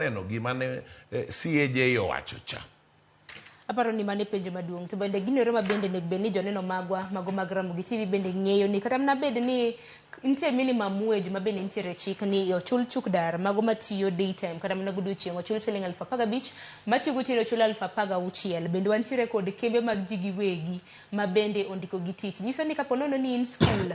Neno gima ne CAJ owacho cha. Aparo ni mano e penjo maduong'. To bende ginore ma bende onego bed ni joneno magwa mago mag Ramogi TV bende ng'eyo ni kata mana bed ni nitie minimum wage ma bende nitiere e chik ni ochul chuk dar mago matiyo daytime kata mana godiochieng' ochul siling 15,000, matiyo gotieno ochul 16,000. Bende wantiere kod kembe mag ji giwegi ma bende ondiko gi tich. Nyiso ni kapo nono ni in skul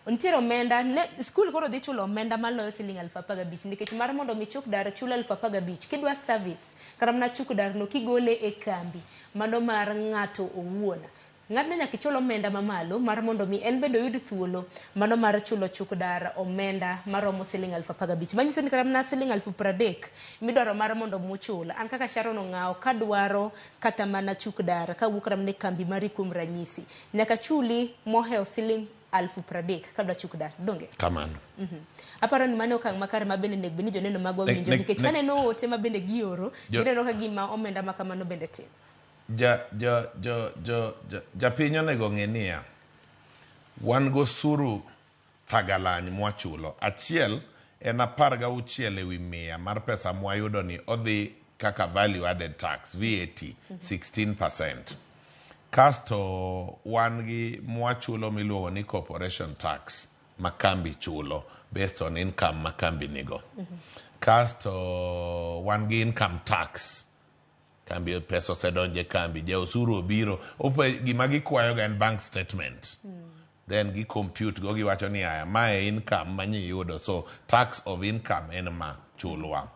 Nitiere omenda, ne, skul koro dhi chulo omenda maloyo siling 15,000 nikech mar mondo mi chuk dar chul 15,000 kidwa service kata mana chuk dar no kigole e kambi mano mar ng'ato owuon. Ng'atno nyaka ichul omenda mamalo mar mondo mi en bende oyud thuolo mano mar chulo chuk dar omenda maromo siling 15,000. Manyiso ni kata mana siling 30,000 midwaro mar mondo muchul. An kaka Sharon Ong'awo kadwaro kata mana chuk dar kawuok kata mana e kambi mari kuom ranyisi, nyaka achuli mohewo siling 30,000 kadwa chuk dar donge? Kamano. Aparo ni mano okang' makare ma bende onego bed ni joneno magwa winjo nikech kaneno ote ma bende gioro, gineno ka gima omenda ma kamano bende tin. Ja, ja, jo, jo, ja, japiny onego ong'e niya, wan gosuru thagalany mwachulo. Achiel en 16% mar pesa mwayudo ni odhi kaka value added tax, VAT, 16%. Kasto wan gi mwachulo miluongo ni corporation tax ma kambi chulo based on income ma kambi nigo. Kasto wan gi income tax. Kambi pesa osedonjo e kambi, ja osuru obiro, gima gikwayoga en bank statement. Then gi compute go giwacho ni aya, mae income ma nyiyudo, so tax of income en ma chulwa.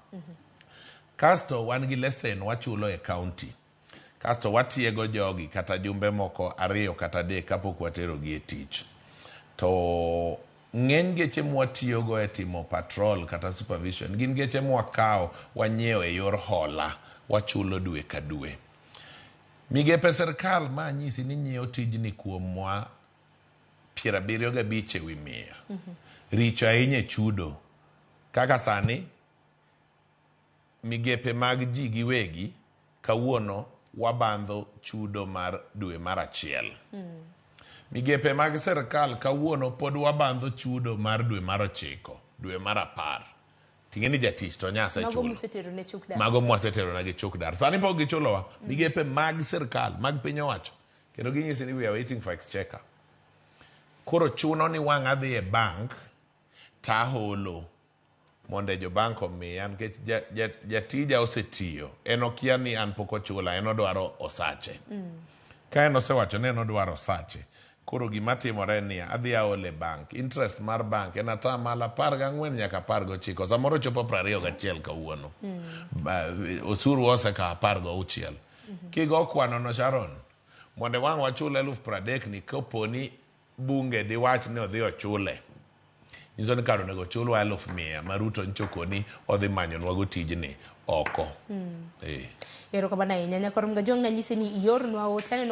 Kasto wan gi lesen wachulo e county. Kasto watiego jogi kata jumbe moko 2 kata 3 kapok waterogi e tich. To ng'eny geche mwatiyogo e timo patrol kata supervision gin geche mwakawo wanyiewo e yor hola, wachulo dwe ka dwe. Migepe sirkal ma anyisi ni nyiewo tijni kuomwa 75%. Richo ahinya e chudo. Kaka sani migepe mag ji giwegi kawuono wabandho chudo mar dwe mar 1. Migepe mag sirkal kawuono pod wabandho chudo mar dwe mar 9, dwe mar 10. Ting'e ni jatich to nyase Mago chulo. musetero ne chuk dar. Mago mwasetero na gi chuk dar. Sani pok gichulowa. Migepe mag sirkal, mag piny owacho. Kendo ginyisi ni we are waiting for exchequer. Koro chuno ni wang' adhi e bank taholo mondo jo bank omiya nikech jatija osetiyo. En okia ni an pok ochula, en odwaro osache. Ka en osewacho ni en odwaro osache, koro gima timore en niya, adhi aole bank. Interest mar bank en 14% nyaka 19. Samoro chopo 21 kawuono. Osuru osekawo 16. Kigo kwano no Sharon, mondo wang' wachul 30,000 ni koponi bunge diwach ni odhi ochule. Nyiso ni kar onego ochulwa 100,000 ma Ruto nchokoni odhi manyonwago tijni oko. Erokamano ahinya. Nyakwar Mgajwang' nanyisi ni iornwa ote aneno.